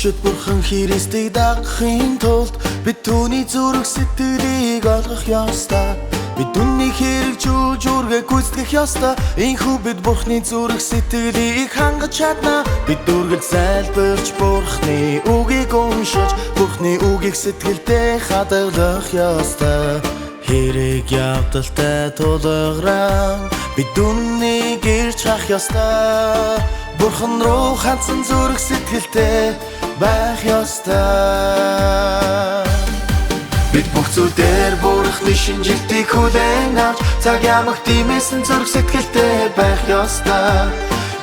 Мөнчид Бурхан Христийг дагахын тулд бид түүний зүрх сэтгэлийг олгох ёстой. Бид үннийг хэрэгжүүлж үүргээ гүйцэтгэх ёстой. Ийнхүү бид Бурханы зүрх сэтгэлийг хангаж чадна. Бид үргэлж залбирч Бурханы үгийг уншиж, Бурханы үгийг сэтгэлдээ хадгалах ёстой. Хэрэг явдалтай тулгаран бид үннийг ирж хах ёстой. Бурхан руу хандсан зүрх сэтгэлтэй байх ёстой. Бид бүх зүйл дээр Бурханы шинжилтийг хүлээн авч цаг ямагт димээсэн зүрх сэтгэлтэй байх ёстой.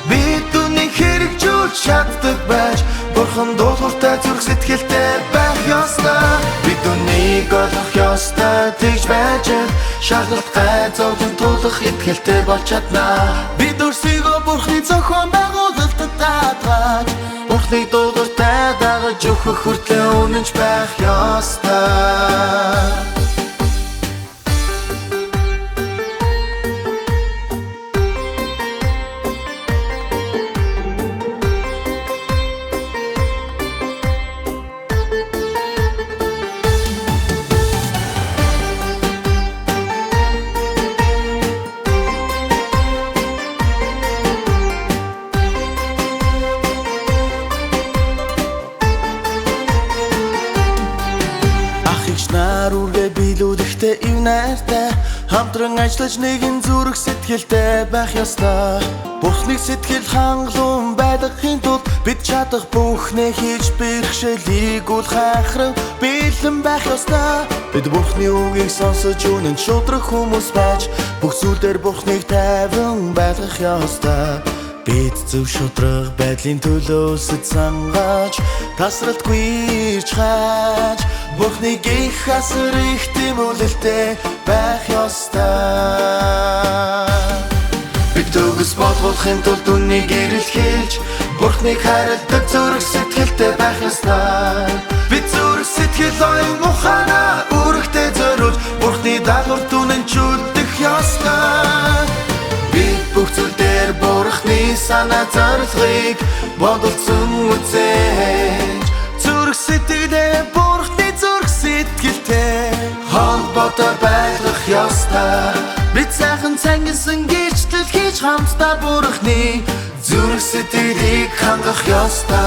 Бид үннийг хэрэгжүүлж чаддаг байж Бурхан дуулууртай зүрх сэтгэлтэй байх ёстой. Бид үннийг олох ёстой, тэгж байж шалгалт гай зовлон тулах итгэлтэй болж чадна. Бид өөрсдийгөө Бурханы зохион байгуулалтад даатгаж Бурханыг дуулууртай дагаж өгөх хүртлээр үнэнч байх ёстой. Нар үргээ биелүүлэхдээ ив найртай хамтран ажиллаж нэгэн зүрх сэтгэлтэй байх ёстой. Бурхныг сэтгэл хангалуун байлгахын тулд бид чадах бүхнээ хийж бэрхшээлийг үл хайхран бэлэн байх ёстой. Бид Бурхны үгийг сонсож үнэн шудраг хүмүүс байж бүх зүйл дээр Бурхныг тайван байлгах ёстой. Бид зөв шудраг байдлын төлөө өсөж сангаж тасралтгүй ирж хааж Бурхныг их асар их тэмүүлэлтэй байх ёстой. Бид төгс болгохын тулд үннийг эрэлхийлж Бурхныг хайрладаг зүрх сэтгэлтэй байх ёстой. Бид зүрх сэтгэл оюун ухаанаа үүрэгтэй зориулж Бурхны даалгаварт үнэнчүүлдэх ёстой. Бид бүх зүйл дээр Бурхны санаа зорилгыг бодолцсон үзэж зүрх сэтгэлээ Бурхны зүрх сэтгэлтэй холбоотой байлгах ёстой. Бид сайхан цангисан гэрчлэл хийж хамтдаа Бурхны зүрх сэтгэлийг хангах ёстой.